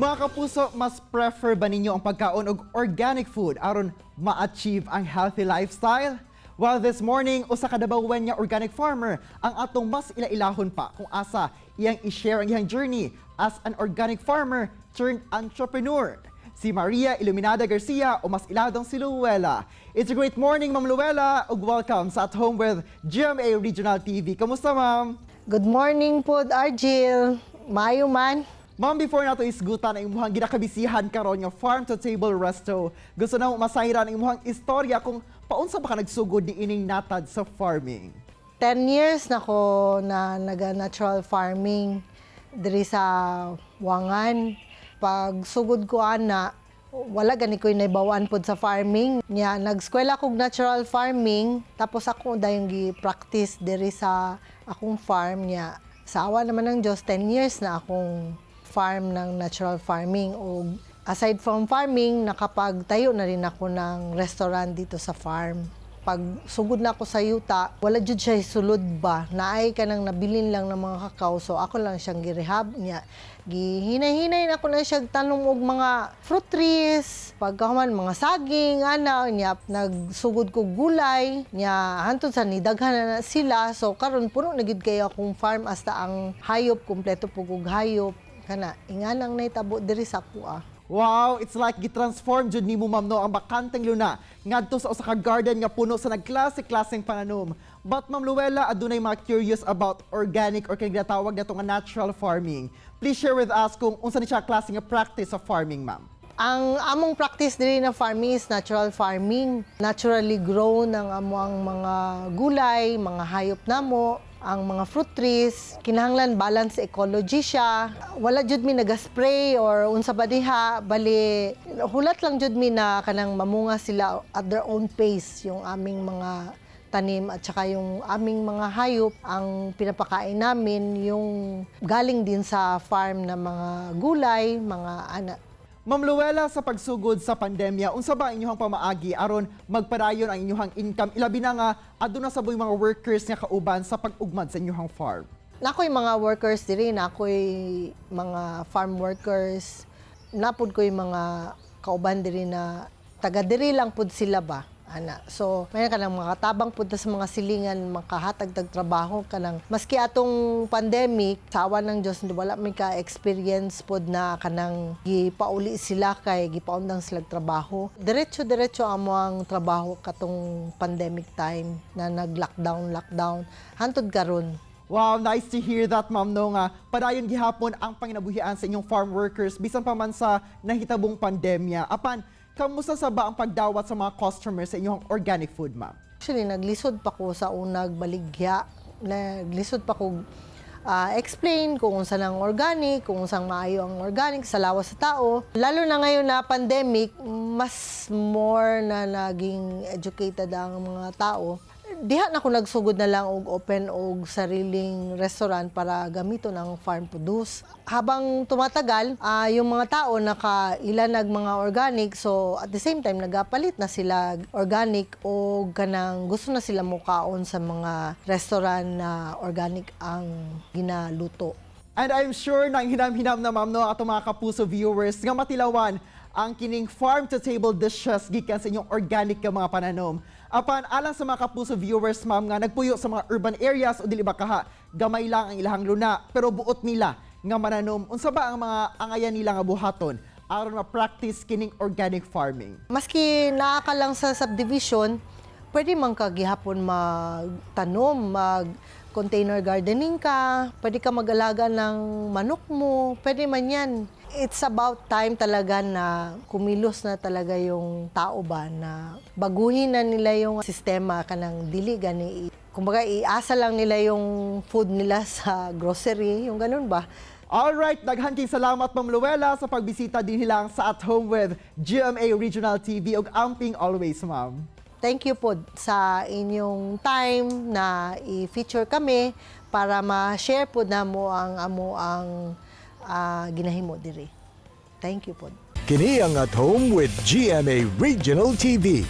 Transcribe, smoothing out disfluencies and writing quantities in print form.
Mga kapuso, mas prefer ba ninyo ang pagkaon og organic food aron ma-achieve ang healthy lifestyle? Well, this morning, usa ka Dabawen nga organic farmer ang atong mas ilailahon pa kung asa iyang i-share ang iyang journey as an organic farmer turned entrepreneur. Si Maria Iluminada Garcia o mas iladong si Luella. It's a great morning, Ma'am Luella, ug welcome sa At Home with GMA Regional TV. Kamusta, ma'am? Good morning po, Argil. Maayo man. Ma'am, before nato isgutan ang imuhang ginakabisihan karon nga farm to table resto, gusto namo masayran ang imuhang istorya kung paunsa ba ka nagsugod ni ining natad sa farming. 10 years na ko na naga-natural farming diri sa Wangan. Pag sugod ko ana, wala gani ko nahibaw-an pod sa farming. Nya nag-eskwela kog natural farming, tapos ako dayong gi-practice diri sa akong farm niya. Sa awa naman ng Diyos, 10 years na akong farm ng natural farming. O aside from farming, nakapagtayo na rin ako ng restaurant dito sa farm. Pag sugod na ako sa yuta, wala jud siya sulod ba. Naay kanang nabilin lang ng mga kakao, so ako lang siyang girehab niya. Gihinay-hinay na ako na siya tanom og mga fruit trees, pagkahuman mga saging, ana niya nagsugod ko gulay, niya hantod sa nidaghan na sila. So karon puno na gid kayo akong farm, hasta ang hayop, kumpleto pud og hayop. Kana inganang nahitabo diri sa akoa. Wow, it's like gitransform jud nimo, ma'am, no, ang bakanteng luna ngadto sa usa ka garden nga puno sa nagklase-klaseng pananom. But Ma'am Luella, adunay mga curious about organic or kay ginatawag nato nga natural farming. Please share with us kung unsa ni siya klase nga practice of farming, ma'am. Ang among practice diri na farming is natural farming. Naturally grown ang among mga gulay, mga hayop namo, ang mga fruit trees. Kinahanglan balance ecology siya. Wala jud mi naga-spray or unsa ba diha, bali hulat lang jud mi na kanang mamunga sila at their own pace yung aming mga tanim at saka yung aming mga hayop. Ang pinapakain namin yung galing din sa farm na mga gulay, mga ana. Ma'am Luella, sa pagsugod sa pandemya, unsa ba ang inyong pamaagi aron magpadayon ang inyong income, ilabi na nga aduna sa mga workers nga kauban sa pag-ugmad sa inyong farm? Nakoy mga workers diri, nakoy mga farm workers, napud ko'y mga kauban diri na taga diri lang pud sila ba ana. So, may kanang makatabang pud ta sa mga silingan, makahatag tag trabaho kanang maski atong pandemic, sa awa ng Dios wala may ka-experience pod na kanang gipauli sila kay gipaundang sila trabaho. Diretso diretso amo ang trabaho katong pandemic time na nag-lockdown lockdown hantod karon. Wow, nice to hear that, ma'am, no, nga padayon gihapon ang panginabuhian sa inyong farm workers bisan pa man sa nahitabong pandemya. Apan, kamusta sa ba ang pagdawat sa mga customers sa inyong organic food, ma'am? Actually, naglisod pa ko sa unag baligya. Naglisod pa ko explain kung unsa nang organic, kung unsang maayo ang organic sa lawas sa tao. Lalo na ngayon na pandemic, mas more na naging educated ang mga tao. Diha na ko nagsugod na lang og open og sariling restaurant para gamiton ang farm produce. Habang tumatagal, yung mga tao nakaila nag mga organic, so at the same time nagapalit na sila organic o kanang gusto na sila mukaon sa mga restaurant na organic ang ginaluto. And I'm sure nang hinam-hinam na, ma'am, no, atong mga kapuso viewers nga matilawan ang kining farm to table dishes gikan sa inyong organic nga mga pananom. Apan alang sa mga kapuso viewers, ma'am, nga nagpuyo sa mga urban areas o dili ba kaha gamay lang ang ilahang luna pero buot nila nga mananom, unsa ba ang mga angayan nila nga buhaton aron ma-practice kining organic farming? Maski naa ka lang sa subdivision, pwede man ka gihapon magtanom, mag container gardening ka, pwede ka mag-alaga ng manok mo, pwede man yan. It's about time talaga na kumilos na talaga yung tao ba na baguhin na nila yung sistema kanang dili gani. Kumbaga, iasa lang nila yung food nila sa grocery, yung ganun ba? Alright, daghan kay salamat, Ma'am Luella, sa pagbisita din lang sa At Home with GMA Regional TV ug amping always, ma'am. Thank you po sa inyong time na i-feature kami para ma-share po namo ang amo ang ginahimo diri. Thank you po. Kini ang At Home with GMA Regional TV.